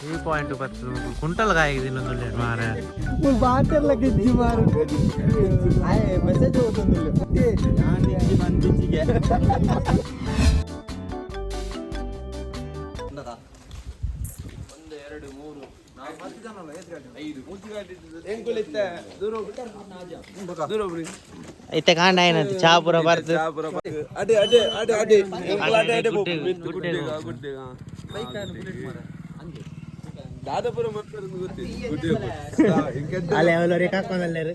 3.10 quintal ಕಾಯಿ ತಿನ್ನೊಂದುಲ್ಲೆ ಮಾರೆ ಬಾತೆಲ್ಲ ಗಿಜ್ಜಿ ಮಾರು ಮೆಸೇಜ್ ಹೋಗ್ತೊಂದಿಲ್ಲ ಇತ್ತೆ ಕಾಂಡ ಏನಂತ ಚಾಪುರ ಬರ್ದು ಅಡೆ ಅಡೆ ಅಡೆ ಅಡೆ ಅಡೆ ಅಡೆ ದಾದಾಪುರ ಅಲ್ಲೇ ಅವಲೋರಿ ಕಾಕೊಂಡಲ್ಲೇರು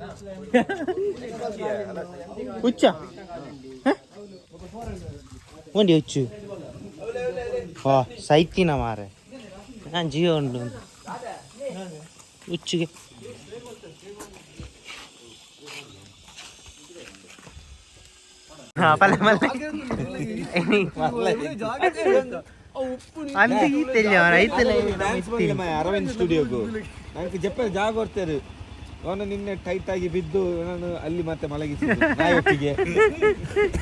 ಹುಚ್ಚ ಒಂಡಿ ಹುಚ್ಚು ಹಾ ಸೈತಿನ ಮಾರೆ ನಾನು ಜೀವ ಉಂಟು ಹುಚ್ಚಿಗೆ ಪಲ್ಲೆ ಮಲ್ಲೆ ಅಂತ ಈತೆಲ್ಲ ಐತಲ್ಲ ಅರವಿಂದ್ ಸ್ಟುಡಿಯೋಗೂ ನಂಗೆ ಜಪ್ಪ ಜಾಗ ಕೊಡ್ತಾರೆ ಅವನು ನಿನ್ನೆ ಟೈಟ್ ಆಗಿ ಬಿದ್ದು ನಾನು ಅಲ್ಲಿ ಮತ್ತೆ ಮಲಗಿಸಿದ್ದು ನಾಯೊಟ್ಟಿಗೆ.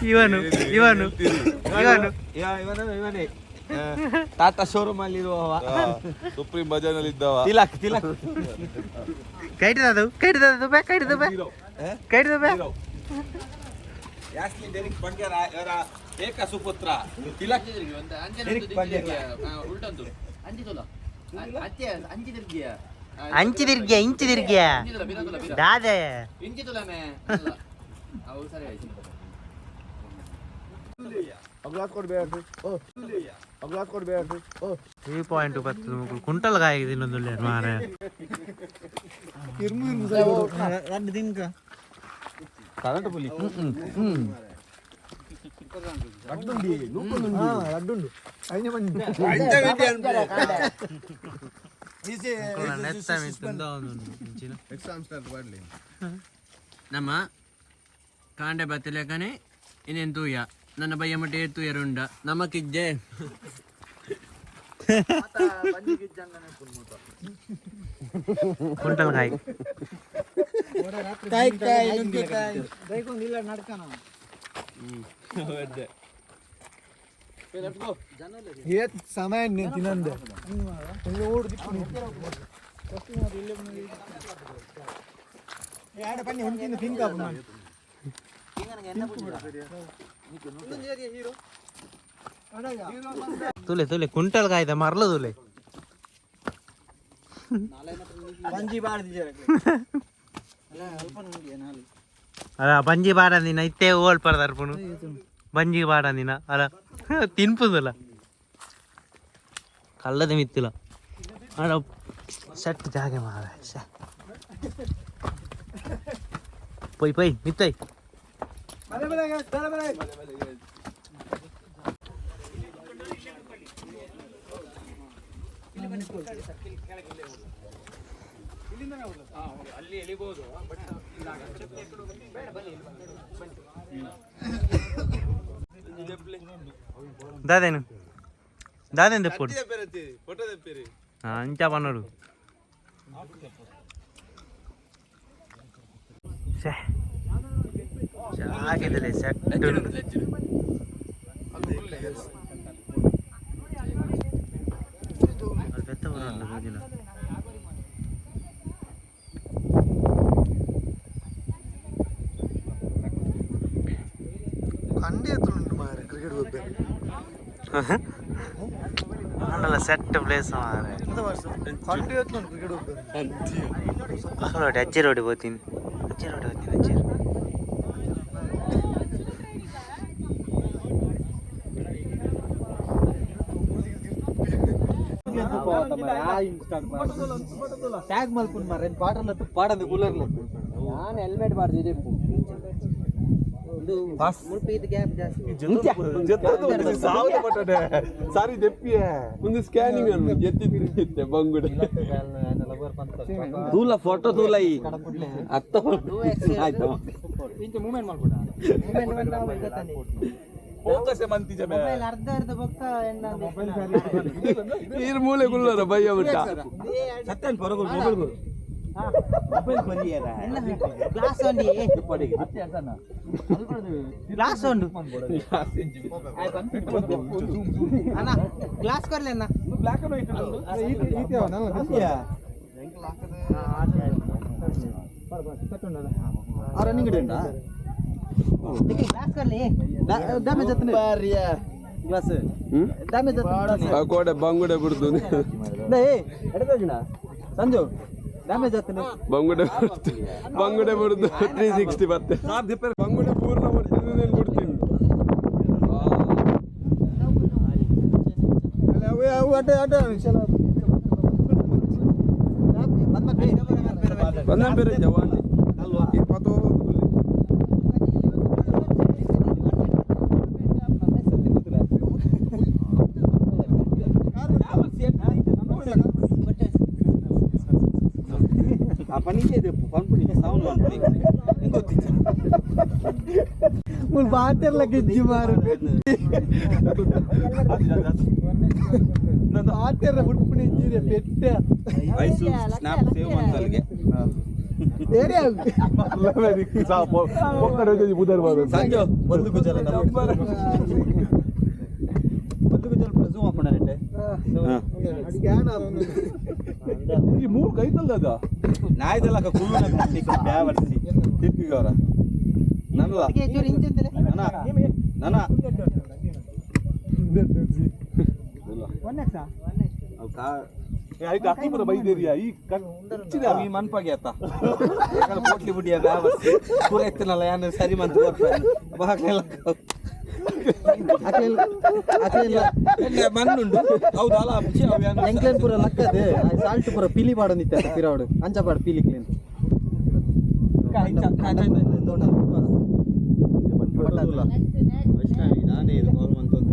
ಇವನು ಇವನು ಇವನು ಇವನು ಇವನೇ ಟಾಟಾ ಶೋರೂಮ್ ಅಲ್ಲಿ ಇರುವವ ಸುಪ್ರೀಂ ಬಜಾರ್ ನಲ್ಲಿ ಇದ್ದವ ತಿಲಕ್ ತಿಲಕ್ ಕೈಟದದು ಕೈಟದದು ಬೇ ಕೈಟದ ಬೇ ಕೈಟದ ಬೇ ಯಾಸ್ಲಿ ಡೆರಿಕ್ ಬಂಗೇರ ಇವರ ಏಕ ಸುಪುತ್ರ ತಿಲಕ್ ಡೆರಿಕ್ ಬಂಗೇರ. ಅಂಚಿ ತಿರ್ಗಿಯ ಇಂಚಿ ತಿರ್ಗಿಯ ದಾದೆ ತ್ರೀ ಪಾಯಿಂಟ್ ಬರ್ತದೆ ಕುಂಟಲ್ ಕಾಯಿ ತಿನ್ನೊಂದುಲ್ಲೆ ಮಾರೆ ಕರೆಂಟ್ ಪುಲಿ ನಮ್ಮ ಕಾಂಡೆ ಬತ್ತಲೇಕನೆ ಇನ್ನೇನು ತೂಯ ನನ್ನ ಬಯ್ಯ ಮಟ್ಟ ತೂಯರುಂಡ ನಮ್ಮ ಕಿಜ್ಜೆ ಕುಂಟಲ್ ಕಾಯಿ ಕಾಯಿ ಕಾಯಿ ನುಗ್ಗೆಕಾಯಿ ಇಲ್ಲ ನಡ್ಕನ ಏತ್ ಸಮಯ ತಿನ್ನಂದೆ ತುಲೆ ತುಲೆ ಕುಂಟಲ್ ಕಾಯ್ದ ಮರಳು ತುಲೆ ಅಲ್ಲ ಬಂಜಿ ಬಾಡ ನಿನ್ನ ಇತ್ತೇ ಓಳ್ ಪರ್ದರ್ಪುನು ಬಂಜಿ ಬಾಡ ನಿನ್ನ ಅಲ್ಲ ತಿನ್ಪುದಲ್ಲ ಕಲ್ಲದ ಮಿತ್ತಿಲ್ಲ ಅಲ್ಲ ಸೆಟ್ ಜಾಗೆ ಮಾರ ಪೊಯ್ ಪೊಯ್ ಮಿತ್ತೈ ದಾದೇನು ದಾದೇನು ದೆಪ್ಪುಡು ಅಂಚ ಪನ್ನೋಡು ಜಾಗೆದಲೆ ಸೆಟ್ ಪೆತ್ತ ಬರೋಣ ಹೋಗಿಲ್ಲ ಕ್ರಿಕೆಟ್ ಗೊಬ್ಬರ ಆಂಡಲ ಸೆಟ್ ಪ್ಲೇಸ್ ಮಾರೆ ಕಂಡು ಎತ್ತುಂಟು ಕ್ರಿಕೆಟ್ ಗೊಬ್ಬರ ರೋಡ್ ಅಜ್ಜಿ ರೋಡ್ ಹೋಗ್ತೀನಿ ಅಜ್ಜಿ ರೋಡ್ ಹೋಗ್ತೀನಿ ಅಜ್ಜಿ. ಟ್ಯಾಗ್ ಮಲ್ಪುನ್ ಮಾರ್ರೆ ಪಾಟರ್ಲತ್ತು ಪಾಡಂದು ಕೂಲರ್ಲತ್ತು ನಾನು ಹೆಲ್ಮೆಟ್ ಬಾರ್ದು ಇದೆ ಸಾರಿ ದೆಪ್ಪಿಯೇ ಒಂದು ಸ್ಕ್ಯಾನಿಂಗ್ ಅನ್ನು ಎತ್ತಿ ಬಂಗುಡೆ ತೂಲ ಫೋಟೋ ತೂಲ ಈ ಅತ್ತ ಆಯ್ತು ಅರ್ಧ ಅರ್ಧ ಬೊಕ್ಕ ನೀರು ಮೂಲೆ ಗುಲ್ಲರ ಬಯ್ಯ ಬಿಟ್ಟ ಸತ್ಯನ್ ಪರಗು ಮೊಬೈಲ್ ಮೊಬೈಲ್ ಕೊರಿಯರ ಗ್ಲಾಸ್ ಒಂಡಿ ಗ್ಲಾಸ್ ಉಂಡು ಅಣ್ಣ ಗ್ಲಾಸ್ ಕೊರ್ಲೆ ಅಣ್ಣ. ಬ್ಲಾಕ್ ಅಂಡ್ ವೈಟ್ ಆ ಕೋಡೆ ಬಂಗುಡೆ ಬಿಡ್ತು. ಸಂಜು ಡ್ಯಾಮೇಜ್ ಆಗ್ತದೆ. ಬಂಗುಡೆ ಬಿಡ್ತು, ಬಂಗುಡೆ ಬಿಡ್ದು 360 ಬತ್ತೆ. ಬಂಗುಡೆ ಪೂರ್ಣ ಮಾಡ್ತೀನಿ, ಬಿಡ್ತೀನಿ. ಬಂದ ಬೇರೆ ಜವಾನ್ ಈ ಪತೋ. ಮುಲ್ ಬಾತೆರ್ಲ ಗಿಜ್ಜಿ ಮಾರು ಬಾತೆರ್ಲ ಬುಡ್ಪುಣಿ ಇಜ್ಜಿರೆ ಪೆಟ್ಟೆ. ಐಸು ಸ್ನ್ಯಾಪ್ ಸೇವ್ ಮಂತಲ್ಗೆ. ಏರಿಯಾ. ಸಂಜು ಒಂದು ಗುಜಲ, ಒಂದು ಗುಜಲ ಝೂಮ್ ಹಾಕೊಂಡ. ಈ ಮೂರು ಕೈತಲ್ದ ಅದ. ನಾಯ್ದಲ್ಲ ಕುಳ್ಳು ಬ್ಯಾವರ್ಸಿ ತಿರ್ಗಿಗವರ ನನ್ನಲ್ಲ ನನ ನನ ಆಯ್ತು, ಅಕ್ಕಿ ಪೂರ ಬೈದೇರಿಯಾ ಈ ಕಚ್ಚಿದ. ಈ ಮನ್ಪಾಗಿ ಆತ ಪೋಟ್ಲಿ ಬುಡಿಯ ಬ್ಯಾವರ್ಸಿ ಪೂರ ಎತ್ತನಲ್ಲ ಯಾನು ಸರಿ ಮಂತ್ ಬಾಗ್ಲೆಲ್ಲ ಮಣ್ಣುಂಡು ಹೌದು ಅಲ್ಲ. ಎಂಕ್ಲೇನ್ ಪೂರ ಲಕ್ಕದೆ ಸಾಲ್ಟ್ ಪೂರ ಪಿಲಿ ಪಾಡೊಂದಿತ್ತೆ ಪಿರಾವಡು ಅಂಚ ಪಾಡು ಪಿಲಿ ಕ್ಲೀನ್. ವೈಷ್ಣವಿ ನಾನೇ ಇದು ಕಾಲ್ ಮಂತೊಂದು.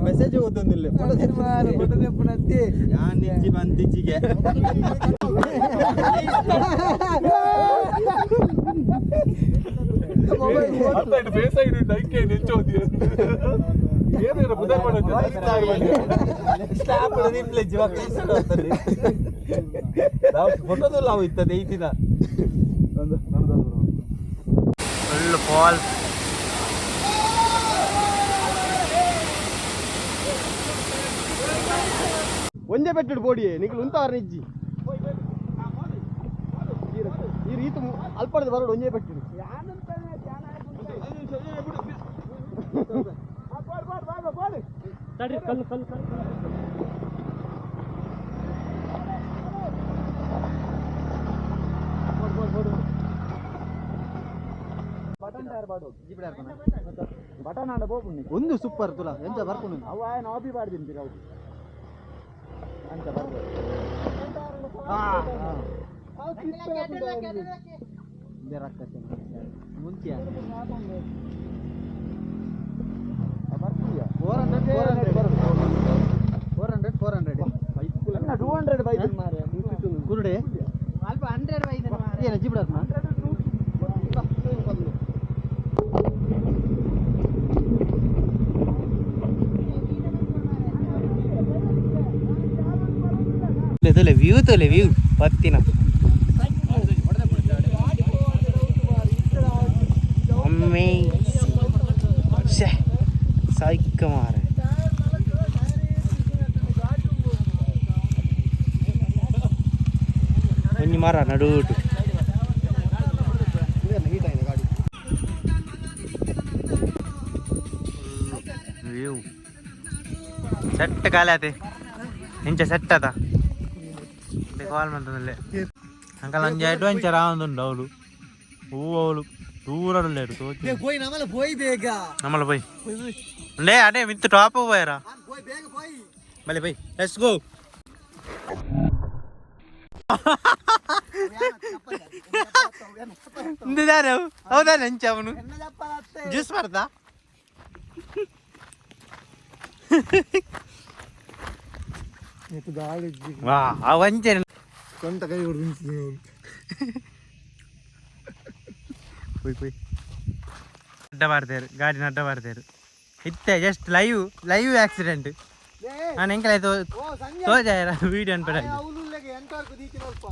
ಮೆಸೇಜ್ ಓದೊಂದಿಲ್ಲ. ಯಾನಿಜ್ಜಿ ಬಂದಿಜ್ಜಿಗೆ. ಫೇಸ್ ಆಗಿ ಐಕೆ ನೆಂಚೋದಿ ಏನೇನು ಬುಧರ್ ಮಾಡೋದು. ಫೋಟೋದಲ್ಲ ಅವು ಇತ್ತದೆ ಈ ದಿನ. Full falls. ಒಂದೇ ಬೆಟ್ಟಡ್ ಬೋಡಿ ನಿಕ್ಲು ಉಂತಾರ ನಿಜ್ಜಿ ಈ ರೀತಿ ಅಲ್ಪಡದ ಬರೋಡು ಒಂದೇ ಬೆಟ್ಟಡು. ಒಂದು ಸೂಪರ್ ತುಲಾ ಎಂಚ ಬರ್ಕೊಂಡು ಅವು ಆಯನ ಆಬಿ ಬಾಡ್ದಿನ ಅವು ಅಂಚ ಬರ್ಬೋದು. ಮುಂಚೆ 400 400 400 400 200 ಬೈದು. ಕುರುಡೆ ಏನ ಜಿಬಿಡಾತ್ನ. ತುಲೆ ವ್ಯೂ, ತುಲೆ ವ್ಯೂ ಪತ್ತಿನ. ಅಮೇಝಿಂಗ್. ಸೈಕ್ ಮಾರೆ. ಒಂಜಿ ಮರ ನಡುಟು. ವ್ಯೂ ಸೆಟ್ ಖಾಲಿ ಆತೆ. ಇಂಚ ಸೆಟ್ ಆತ ಕಾಲ್ ಮಂತಂದಲ್ಲೇ ಅಂಕಲ್. ಒಂಜಿ ಅಡ್ವೆಂಚರ್ ಆವೊಂದುಂಡು. ಅವಳು ಹೂ ಅವಳು ದೂರ ಉಲ್ಲೇರು ತೋಚು. ಪೋಯ್ ನಮಲ ಪೋಯ್ ಬೇಗ. ನಮ್ಮಲ ಪೋಯ್ ಲೇ. ಅದೇ ಮಿತ್ತು ಟಾಪ್ ಪೋಯರ. ಪೋಯ್ ಬೇಗ ಪೋಯ್. ಬಲೆ ಪೋಯ್, let's go. ಇಂದಾರು ಹೌದಾ? ನಂಚ ಅವನು ಜ್ಯೂಸ್ ಮಾಡ್ತಾ. ವಾ ಅವಂಚೆ. ಕೊಂತ ಕೈ ಹೊಡೆದು. ಪೋಯ್ ಪೋಯ್. ಅಡ್ಡ ಬಾರ್ದೇರು ಗಾಡಿನ ಅಡ್ಡ ಬಾರ್ದೇರು. ಇತ್ತೆ ಜಸ್ಟ್ ಲೈವ್ ಲೈವ್ ಆಕ್ಸಿಡೆಂಟ್. ನಾನು ಎಂಕಲಾಯ್ತು ತೋಜಾಯರ ವೀಡಿಯೋ ಅನ್ಪಡ. ಎಂಟಾರ್ಕು ದೀಚಿನಲ್ಪ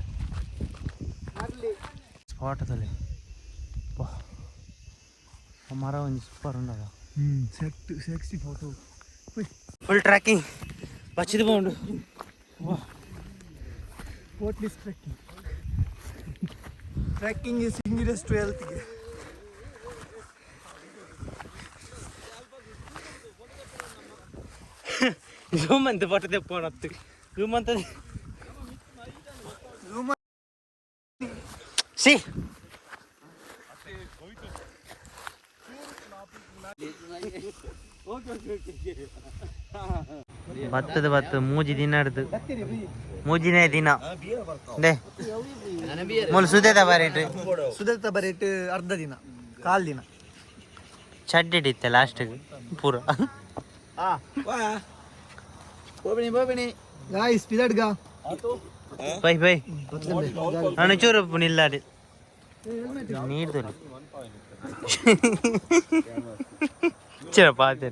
ಮರ್ಲಿ. ಸ್ಪಾಟ್ ತೊಲೆ, ಮರ ಒಂಜಿ ಸೂಪರ್ ಉಂಡದ. Set sexy photo. Full tracking ಬಚ್ಚಿದ ಪೋಂಡು. What is trekking? Trekking is injurious to health. Zoom ಅಂತ ಫೋಟೋ ತೆಪ್ಪೋಣತ್ತು, ಝೂಮ್ ಅಂತ. Zoom. C ಬತ್ತದ ಬತ್ತ ಮೂಜಿ ದಿನ ಹಿಡ್ದು ಮೂಜಿನೇ ದಿನ they ಮೂಲು ಸುದೇದ ಬಾರೇಟ್. ಸುದರ್ತ ಬರೇಟ್ ಅರ್ಧ ದಿನ, ಕಾಲ್ ದಿನ. ಚಡ್ಡಿ ಇತ್ತೆ ಲಾಸ್ಟ್ ಪೂರ. ಬೋಬಿಣಿ ಬೋಬಿಣಿ ಗಾಯ್ಸ್, ಪಿದಡ್ಗ. ಬೈ ಬೈ, ನಾನು ಚೂರು ನಿಲ್ಲಾಡಿ ನೀರು ತೊಲಿ ಚಿರ ಪಾತೆ.